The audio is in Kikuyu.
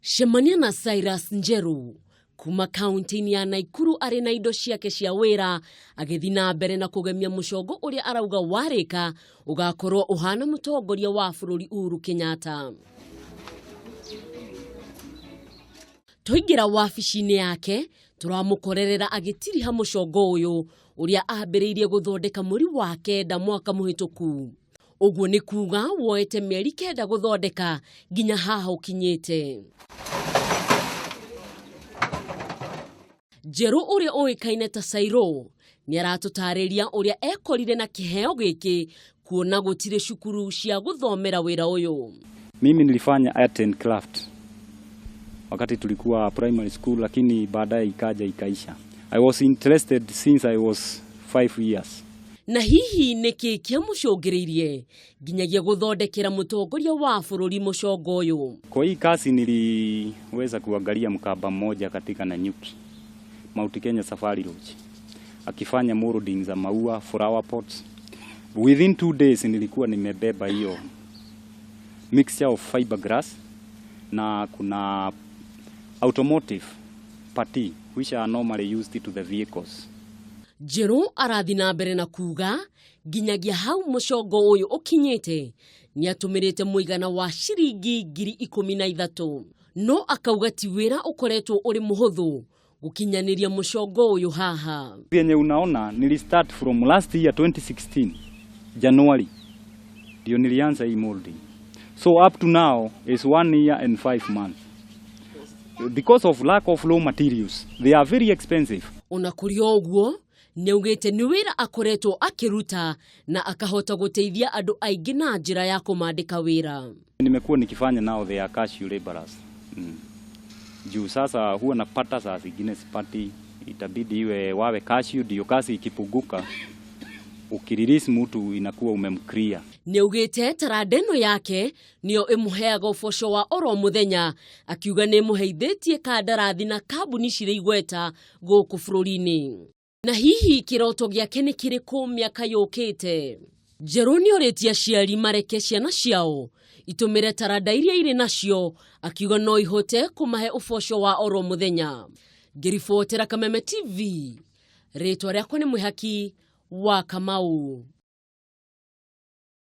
Cemania na Cyrus Njeru kuma kaunti-inĩ ya Naikuru arĩ na indo ciake cia wĩra agĩthiĩ na mbere na kũgemia mũcongo ũrĩa arauga warĩka ũgakorwo ũhana mũtongoria wa bũrũri Uhuru Kenyatta. Twaingĩra wabici-inĩ yake tũramũkorerera agĩtiriha mũcongo ũyũ ũrĩa ambĩrĩirie gũthondeka mweri wa kenda mwaka mũhĩtũku. Ũguo nĩ kuga woete mĩeri kenda gũthondeka nginya haha ũkinyĩte. Njerũ ũrĩa ũĩkaine ta Sairo nĩ aratũtarĩria ũrĩa ekorire na kĩheo gĩkĩ kuona gũtirĩ cukuru cia gũthomera wĩra ũyũ. Mimi nilifanya art and craft wakati tulikuwa primary school, lakini baadaye ikaja ikaisha. I was interested since I was 5 years. Na hihi nĩkĩ kĩamũcũngĩrĩirie nginyagia gũthondekera mũtongoria wa bũrũri mũcongo ũyũ? Kwa hii kazi niliweza kuangalia mkamba mmoja katika Nanyuki, Mount Kenya Safari Lodge, akifanya molding za maua, flower pots. Within 2 days nilikuwa nimebeba hiyo mixture of fiberglass na kuna automotive putty which are normally used to the vehicles. Njerũ arathiĩ na mbere na kuga nginyagia hau mũcongo ũyũ ũkinyĩte nĩatũmĩrĩte mũigana wa ciringi 13,000, no akauga ti wĩra ũkoretwo ũrĩ mũhũthũ gũkinyanĩria mũcongo ũyũ haha. Yenye unaona nilistart from last year 2016 January ndio nilianza hii molding. So up to now is 1 year and 5 months. Because of lack of raw materials, they are very expensive. Ona kũrĩ o ũguo nĩaugĩte nĩ wĩra akoretwo akĩruta na akahota gũteithia andũ aingĩ na njĩra ya kũmandĩka wĩra. Nimekuwa nikifanya nao, they are casual laborers. Juu sasa huwa napata, saa zingine sipati, itabidi iwe wawe casual ndio kazi ikipunguka ukirelease mtu inakuwa umemclear. Nĩaugĩte taranda ĩno yake nĩyo ĩmũheaga ũboco wa oro mũthenya, akiuga nĩ ĩmũheithĩtie kandarathi na kambuni cirĩ igweta gũkũ bũrũri-inĩ. Na hihi kĩroto gĩake nĩ kĩrĩkũ mĩaka yũkĩte? Njerũ nĩorĩtie aciari mareke ciana ciao itũmĩre taranda iria irĩ nacio, akiuga no ihote kũmahe ũboco wa oro mũthenya. Ngĩribotera Kameme TV, rĩtwa rĩakwa nĩ Mwĩhaki wa Kamau.